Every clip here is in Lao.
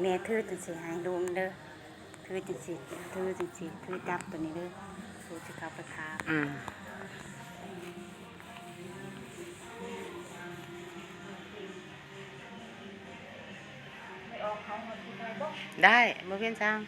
ແມ່ຖືຈັ່ງຊີ້ໃຫ້ລຸງເດີ ຖືຈັ່ງຊີ້ ຖືຈັ່ງຊີ້ ຖືຈັບໂຕນີ້ເດີ ໂຕທີ່ເຂົາໄປຂາບ. ອືມ ໄດ້ ບໍ່ເປັນຫຍັງ.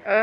ເອີ.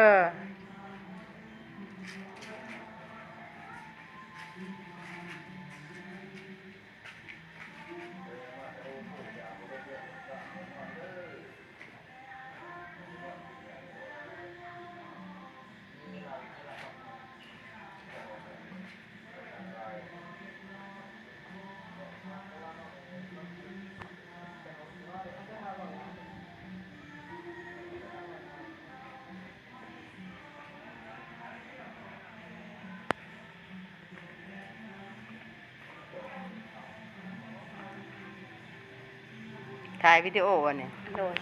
ຖ່າຍວິດີໂອບໍ່ນີ້? ໂດຍ.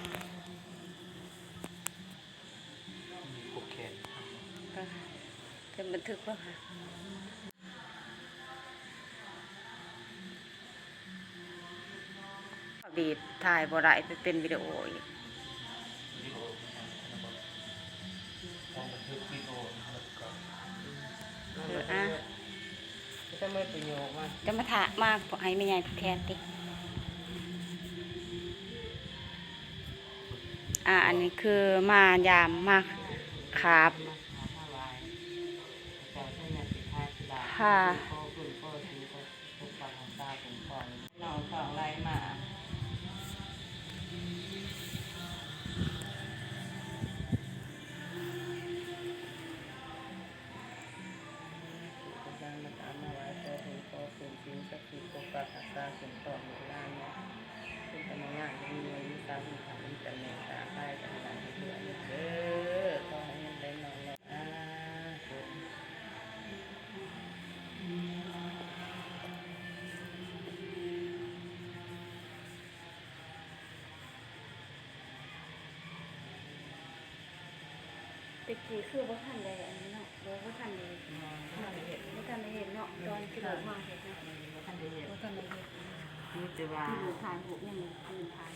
ມີຜູກແຂນ ເອີ ເປັນບັນທຶກບໍ່ຄະ? ບີບ ຖ່າຍບໍ່ໄດ້ ໄປເປັນວິດີໂອອີກ. ວິດີໂອ ຕ້ອງບັນທຶກວິດີໂອ ແລ້ວກໍ ເອີ ອ່າ ຈະມາຖາມ ມາໃຫ້ແມ່ໃຫຍ່ຜູກແຂນຕິ. ອ່າ ອັນນີ້ຄືມາຢາມ ມາຂາບ ມາຂາບ ມາໄຫວ້ ເຈົ້າໄຊຍະສິດຖາທິລາດ ຂ້າ ຂໍບຸນຂໍສິນ ຂໍສຸກຂະພາ ສາທຸ ຂໍ ນ້ອງທ້ອງໄຫຼມາ. ສາທຸ ຂໍບຸນຂໍສິນສັກສິດປົກປັກຮັກສາຄຸ້ມຄອງລູກຫຼານເນາະ ເປັນກຳລັງແຮງໃຫ້ມີອາຍຸສານຍືນ ມີແຕ່ເມດຕາອະໄພທາງດ້ານເດີ ຂໍໃຫ້ເງິນໄຫຼນອນ ສາທຸ. ແຕ່ກີ້ຄືບໍ່ທັນໄດ້ອັນນີ້ເນາະ ບໍ່ ບໍ່ທັນໄດ້ ບໍ່ທັນໄດ້ເຮັດ ບໍ່ທັນໄດ້ເຮັດເນາະ ຕອນຂີ່ລົດມາເຮັດເນາະ ບໍ່ທັນໄດ້ເຮັດ ບໍ່ທັນໄດ້ເຮັດ ມີແຕ່ວ່າ ມີຮູບຖ່າຍ ຮູບຍັງຄືນຖ່າຍ.